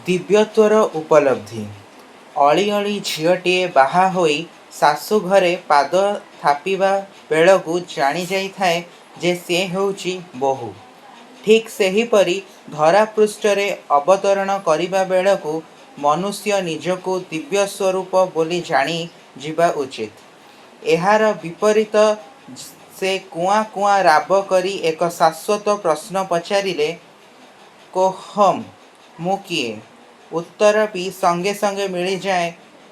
ଦିବ୍ୟତ୍ୱର ଉପଲବ୍ଧି। ଅଳିଅଳି ଝିଅଟିଏ ବାହାହୋଇ ଶାଶୁଘରେ ପାଦ ଥାପିବା ବେଳକୁ ଜାଣିଯାଇଥାଏ ଯେ ସେ ହେଉଛି ବୋହୂ। ଠିକ୍ ସେହିପରି ଧରାପୃଷ୍ଠରେ ଅବତରଣ କରିବା ବେଳକୁ ମନୁଷ୍ୟ ନିଜକୁ ଦିବ୍ୟସ୍ୱରୂପ ବୋଲି ଜାଣି ଯିବା ଉଚିତ। ଏହାର ବିପରୀତ ସେ କୁଆଁ କୁଆଁ ରାବ କରି ଏକ ଶାଶ୍ୱତ ପ୍ରଶ୍ନ ପଚାରିଲେ, 'କୋହମ୍' ମୁଁ କିଏ? ଉତ୍ତର ବି ସଙ୍ଗେ ସଙ୍ଗେ ମିଳିଯାଏ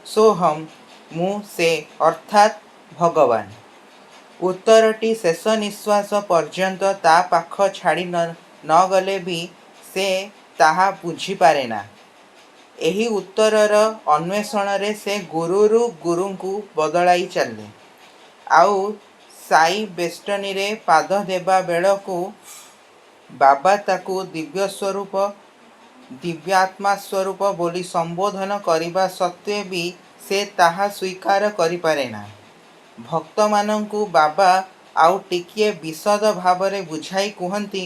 'ସୋହମ୍' ମୁଁ ସେ ଅର୍ଥାତ୍ ଭଗବାନ। ଉତ୍ତରଟି ଶେଷ ନିଃଶ୍ୱାସ ପର୍ଯ୍ୟନ୍ତ ତା ପାଖ ଛାଡ଼ି ନଗଲେ ବି ସେ ତାହା ବୁଝିପାରେନା। ଏହି ଉତ୍ତରର ଅନ୍ୱେଷଣରେ ସେ ଗୁରୁରୁ ଗୁରୁଙ୍କୁ ବଦଳାଇ ଚାଲେ। ଆଉ ସାଇ ବେଷ୍ଟନୀରେ ପାଦ ଦେବା ବେଳକୁ ବାବା ତାକୁ ଦିବ୍ୟସ୍ୱରୂପ, ଦିବ୍ୟାତ୍ମାସ୍ୱରୂପ ବୋଲି ସମ୍ବୋଧନ କରିବା ସତ୍ତ୍ୱେ ବି ସେ ତାହା ସ୍ୱୀକାର କରିପାରେନା। ଭକ୍ତମାନଙ୍କୁ ବାବା ଆଉ ଟିକିଏ ବିଶଦ ଭାବରେ ବୁଝାଇ କୁହନ୍ତି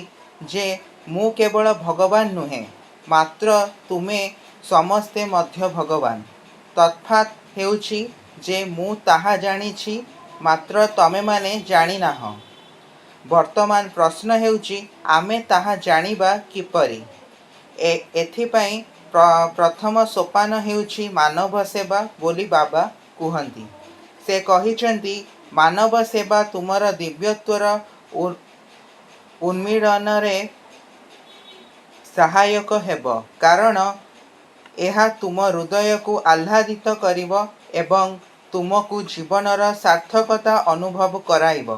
ଯେ ମୁଁ କେବଳ ଭଗବାନ ନୁହେଁ, ମାତ୍ର ତୁମେ ସମସ୍ତେ ମଧ୍ୟ ଭଗବାନ। ତଫାତ୍ ହେଉଛି ଯେ ମୁଁ ତାହା ଜାଣିଛି, ମାତ୍ର ତମେମାନେ ଜାଣିନାହଁ। ବର୍ତ୍ତମାନ ପ୍ରଶ୍ନ ହେଉଛି ଆମେ ତାହା ଜାଣିବା କିପରି? ଏଥିପାଇଁ ପ୍ରଥମ ସୋପାନ ହେଉଛି ମାନବ ସେବା ବୋଲି ବାବା କୁହନ୍ତି। ସେ କହିଛନ୍ତି, ମାନବ ସେବା ତୁମର ଦିବ୍ୟତ୍ୱର ଉନ୍ମୀଳନରେ ସହାୟକ ହେବ, କାରଣ ଏହା ତୁମ ହୃଦୟକୁ ଆହ୍ଲାଦିତ କରିବ ଏବଂ ତୁମକୁ ଜୀବନର ସାର୍ଥକତା ଅନୁଭବ କରାଇବ।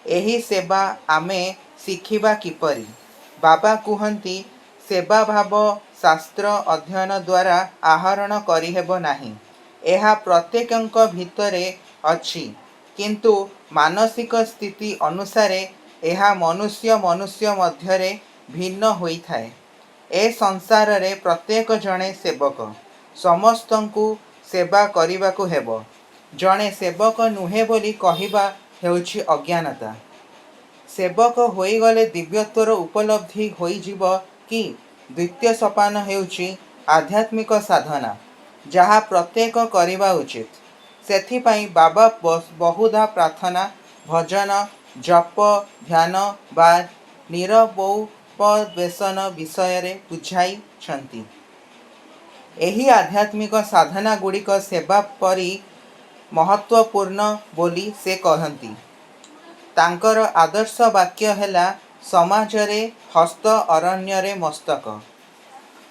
ଏହି ସେବା ଆମେ ଶିଖିବା କିପରି? ବାବା କୁହନ୍ତି, ସେବାଭାବ ଶାସ୍ତ୍ର ଅଧ୍ୟୟନ ଦ୍ୱାରା ଆହରଣ କରିହେବ ନାହିଁ। ଏହା ପ୍ରତ୍ୟେକଙ୍କ ଭିତରେ ଅଛି, କିନ୍ତୁ ମାନସିକ ସ୍ଥିତି ଅନୁସାରେ ଏହା ମନୁଷ୍ୟ ମନୁଷ୍ୟ ମଧ୍ୟରେ ଭିନ୍ନ ହୋଇଥାଏ। ଏ ସଂସାରରେ ପ୍ରତ୍ୟେକ ଜଣେ ସେବକ। ସମସ୍ତଙ୍କୁ ସେବା କରିବାକୁ ହେବ। ଜଣେ ସେବକ ନୁହେଁ ବୋଲି କହିବା ହେଉଛି ଅଜ୍ଞାନତା। ସେବକ ହୋଇଗଲେ ଦିବ୍ୟତ୍ୱର ଉପଲବ୍ଧି ହୋଇଯିବ କି? ଦ୍ୱିତୀୟ ସୋପାନ ହେଉଛି ଆଧ୍ୟାତ୍ମିକ ସାଧନା, ଯାହା ପ୍ରତ୍ୟେକ କରିବା ଉଚିତ। ସେଥିପାଇଁ ବାବା ବହୁଧା ପ୍ରାର୍ଥନା, ଭଜନ, ଜପ, ଧ୍ୟାନ ବା ନିରବୋପବେଶନ ବିଷୟରେ ବୁଝାଇଛନ୍ତି। ଏହି ଆଧ୍ୟାତ୍ମିକ ସାଧନାଗୁଡ଼ିକ ସେବା ପରି ମହତ୍ତ୍ୱପୂର୍ଣ୍ଣ ବୋଲି ସେ କହନ୍ତି। ତାଙ୍କର ଆଦର୍ଶ ବାକ୍ୟ ହେଲା, ସମାଜରେ ହସ୍ତ ଅରଣ୍ୟରେ ମସ୍ତକ।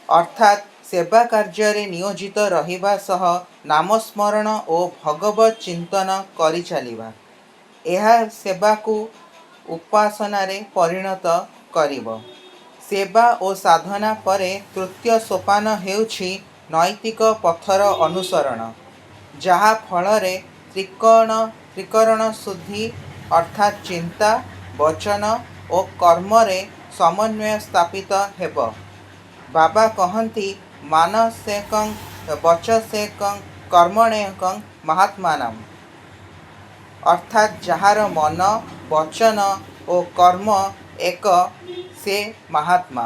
ଅର୍ଥାତ୍ ସେବା କାର୍ଯ୍ୟରେ ନିୟୋଜିତ ରହିବା ସହ ନାମସ୍ମରଣ ଓ ଭଗବତ୍ ଚିନ୍ତନ କରିଚାଲିବା। ଏହା ସେବାକୁ ଉପାସନାରେ ପରିଣତ କରିବ। ସେବା ଓ ସାଧନା ପରେ ତୃତୀୟ ସୋପାନ ହେଉଛି ନୈତିକ ପଥର ଅନୁସରଣ, ଯାହା ଫଳରେ ତ୍ରିକରଣ ଶୁଦ୍ଧି ଅର୍ଥାତ୍ ଚିନ୍ତା, ବଚନ ଓ କର୍ମରେ ସମନ୍ୱୟ ସ୍ଥାପିତ ହେବ। ବାବା କହନ୍ତି, ମାନସେକଂ ବଚସେକଂ କର୍ମଣ୍ୟେକଂ ମହାତ୍ମାନମ୍। ଅର୍ଥାତ୍ ଯାହାର ମନ, ବଚନ ଓ କର୍ମ ଏକ, ସେ ମହାତ୍ମା।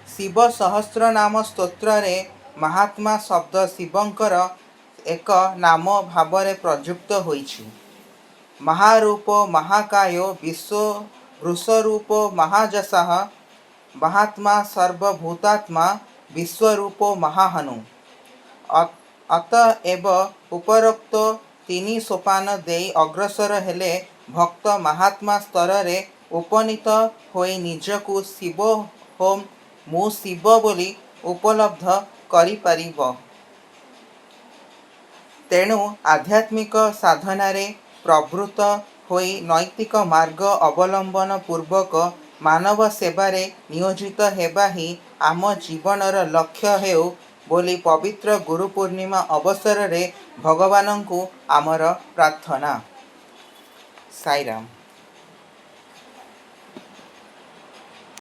ଶିବ ସହସ୍ରନାମ ସ୍ତୋତ୍ରରେ ମହାତ୍ମା ଶବ୍ଦ ଶିବଙ୍କର ଏକ ନାମ ଭାବରେ ପ୍ରଯୁକ୍ତ ହୋଇଛି। ମହାରୂପୋ ମହାକାୟୋ ବୃଷରୂପୋ ମହାଯଶାଃ ମହାତ୍ମା ସର୍ବଭୂତାତ୍ମା ବିଶ୍ୱରୂପୋ ମହାହନୁଃ। ଅତଏବ ଉପରୋକ୍ତ ତିନି ସୋପାନ ଦେଇ ଅଗ୍ରସର ହେଲେ ଭକ୍ତ ମହାତ୍ମା ସ୍ତରରେ ଉପନୀତ ହୋଇ ନିଜକୁ ଶିବୋହମ୍ ମୁଁ ଶିବ ବୋଲି ଉପଲବ୍ଧ କରିପାରିବ। ତେଣୁ ଆଧ୍ୟାତ୍ମିକ ସାଧନାରେ ପ୍ରବୃତ୍ତ ହୋଇ ନୈତିକ ମାର୍ଗ ଅବଲମ୍ବନ ପୂର୍ବକ ମାନବ ସେବାରେ ନିୟୋଜିତ ହେବା ହିଁ ଆମ ଜୀବନର ଲକ୍ଷ୍ୟ ହେଉ ବୋଲି ପବିତ୍ର ଗୁରୁପୂର୍ଣ୍ଣିମା ଅବସରରେ ଭଗବାନଙ୍କୁ ଆମର ପ୍ରାର୍ଥନା। ସାଇରାମ।